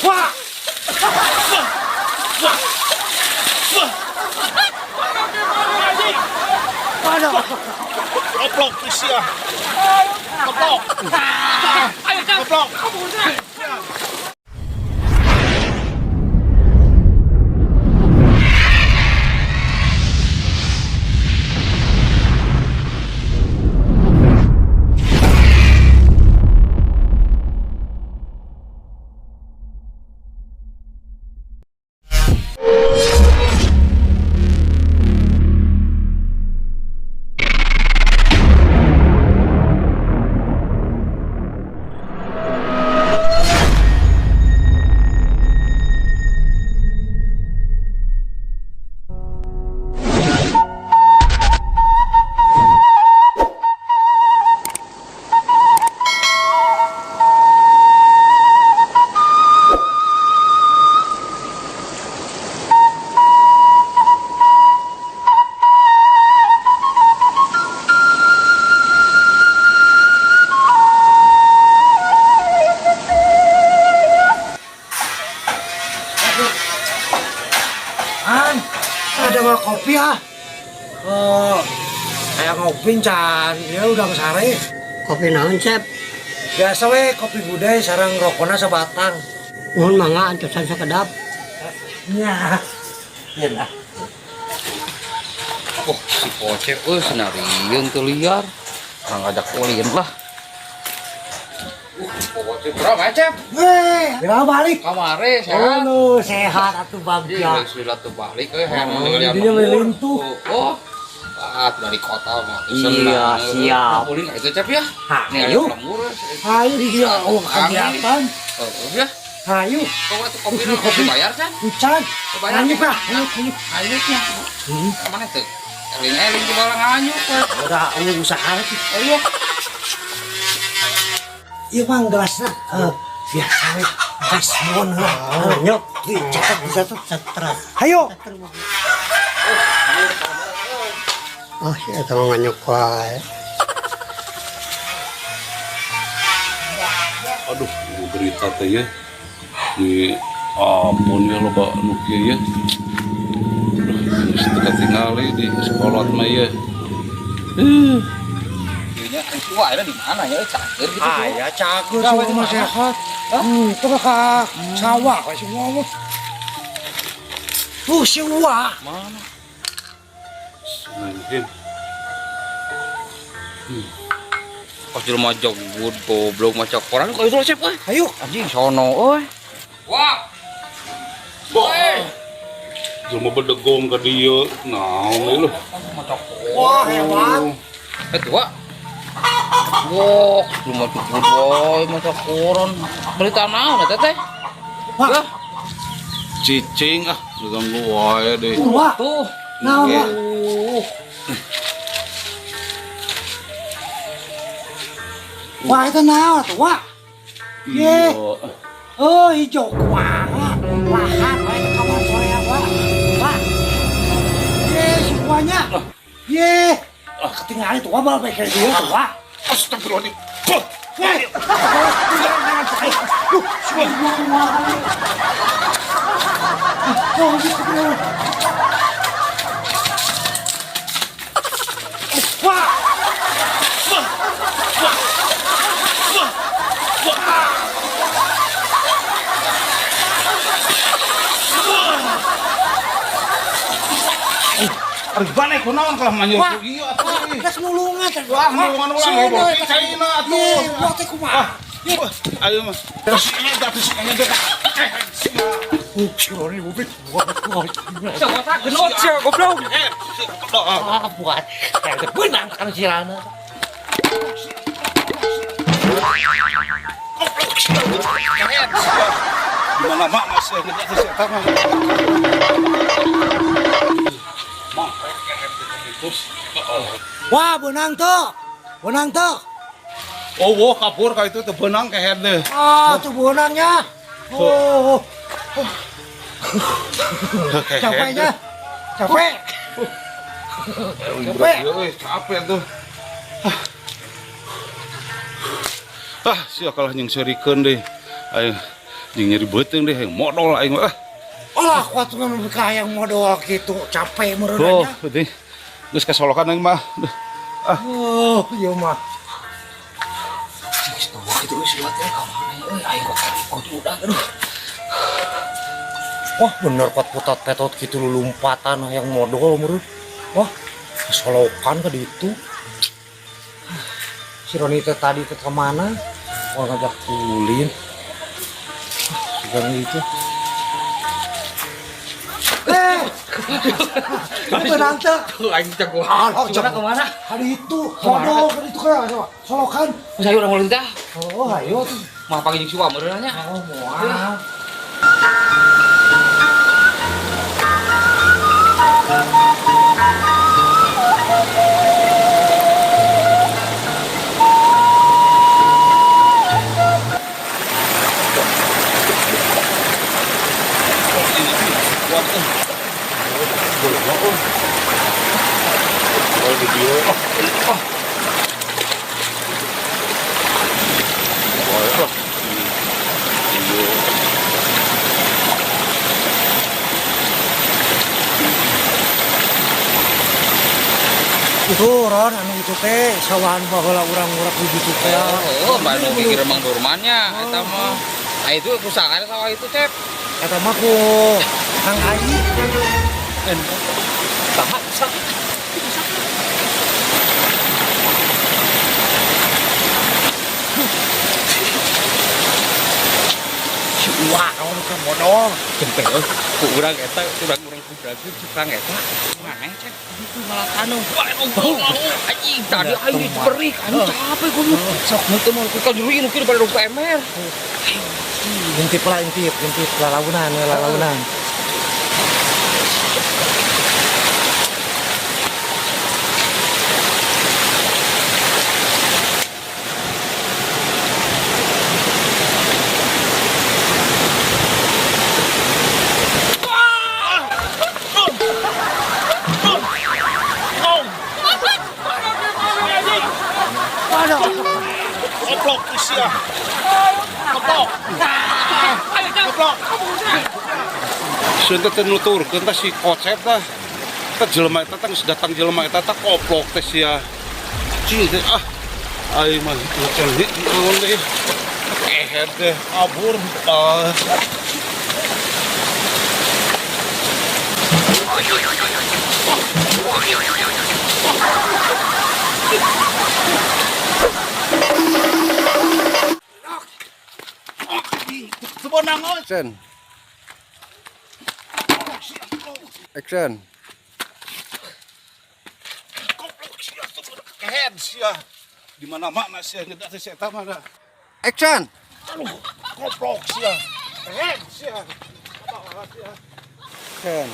Wah. Wah. Wah. Wah. Waduh. Goblok sia. Goblok. Ayo, Cep. Goblok. An, ada mah kopi ah. Oh, kayak ngopi can, ya udah sare. Kopi naon, Cep? Biasa we kopi gudeg sareng rokona sebatang. Nuhun, mangga antosan sakedap. Ya. Ya lah. Oh, si Kocep euy senarieun teu liar. Urang ngajak ulin lah. Kocep berapa, Cep? Weh, berapa balik? Kamare sehat. Oh, sehat atuh bagja. Iya, sudah tuh balik euy hayang Oh, ningali dia melintuh. Oh. Ah, dari kota mah. Iya, siap. Ulin itu Cep ya. Ha, Ningali ayo. lembur. Hayu di dia oh kegiatan. Oh, ya. Hayu, Kau atuh kopi kopi bayar, Cep? hujan. Bayar. Hanyut lah, hanyut, hanyut. Hanyutnya. Hmm. Mana tuh? Eling-eling di barang hanyut. Udah, oh, usaha sih. Oh iya. Iya bang, gelasnya. Biasa we. Gas mon lah. Nyok, dicatat, dicatat. Stres. Hayo. Oh, si eta mah nganyuk wae. Aduh, gua berita teh ya. Di ampun ya loba nu kieu ya. Aduh, geus teu katingali di sekolah mah ya. Kayaknya wah, ada di mana ya? Cager gitu. Ah, ya cagur Gawe semua di mah mana? sehat. Itu mah ka sawah ka semua mah. Tuh si Wah. Mana? Bismillahirrahmanirrahim. Pas jelema jogud goblok maca koran kok itu Cep euy. Ayo. Anjing sono euy. Wah. Woi. Jelema bedegong ka dieu. Naon we lu? Maca koran. Wah, hebat. Eh tuh, Wak. Wah, jelema jogud woy maca koran. Berita naon eta teh? Wah. Wah, Cicing ah, ganggu wae deh. Wah, tuh. naon wah? Wah, itu naon tuh, wah. Ye. Iya. Oh, hijau kumaha. Lahan wae ke kamar sore wah. Wah. Ye, semuanya. Ye. Ketinggalan itu wah malah pikir dia tuh, wah. Astagfirullahaladzim. Weh. Oh, gitu. Wah. Wah. Wah. Wah. Wah. Ari balik kunaon kalah manyur Wah. ieu atuh. Wah, geus nulungan teh. Wah, nulungan ulang, ngobrol. Caina atuh. Ye, wah teh kumaha? Wah, ayo mah. Terus ini tapi ini Si Roni bubik. Wah, wah. Coba genot sia goblok. Ah, buat. Kayak benang kan si Rana. Gimana mak masih ngejar si eta mah. Mak, terus. Wah, benang tuh. Benang tuh. Oh, wah kabur ka itu teu beunang kehed deh. Ah, tuh benangnya. Oh, capeknya. Capek. Capek. Capek tuh. Ah, sia kalah nyengserikeun deui. Ayo Jeung nyeri beuteung deh hayang modol aing mah. Alah, kuat ngan ka hayang modol kitu, capek meureun Oh, nya. penting. Geus kasolokan aing mah. Ah. Oh, ieu mah. Geus tuh kitu geus liwat ka mana euy aing kok ikut udah aduh. Wah, bener kuat putat petot kitu lulumpatan hayang modol meureun. Wah, kasolokan ka ditu. Si Roni teh tadi teh ka mana? Oh, ngajak ulin. Ah, itu. Beunang teu? Aing jago. Alah, Gimana kemana? Hari itu, modol ka ditu ka coba. Solokan. Geus ayo urang ulin tah. Oh, ayo tuh. Mah pagi jeung si Wa meureun nya. Oh, moal. Itu Ron, anu itu teh sawahan baheula urang-urang di ditu teh. Oh, mah nu pikir Mang Dormannya eta mah. Ah itu pusakana sawah itu, Cep. Eta mah ku Kang Ai. Saha saha. Si Uwa kawan ke modol. Jempe euy, ku urang eta, urang-urang ku berarti tukang eta. Maneh, Cep. Itu malah taneuh. Wah, anjing tadi aing diperik, anu capek gua. Sok mun teu moal ku juru nu kieu pada ku emer. Intip lah, intip, intip lalaunan, lalaunan. Goblok sia. Goblok. Goblok. Sieun teh teu nuturkeun tah si Kocep tah. Tah jelema eta tah geus datang jelema eta tah koplok teh sia. Cing teh ah. Aing mah ceuli naon deui. Kehed teh kabur. Ah. Action. Action. Goblok sia kehed sia. Di mana-mana sia ngedak teh si eta mah da. Action. Aduh, goblok sia. Kehed sia. Action.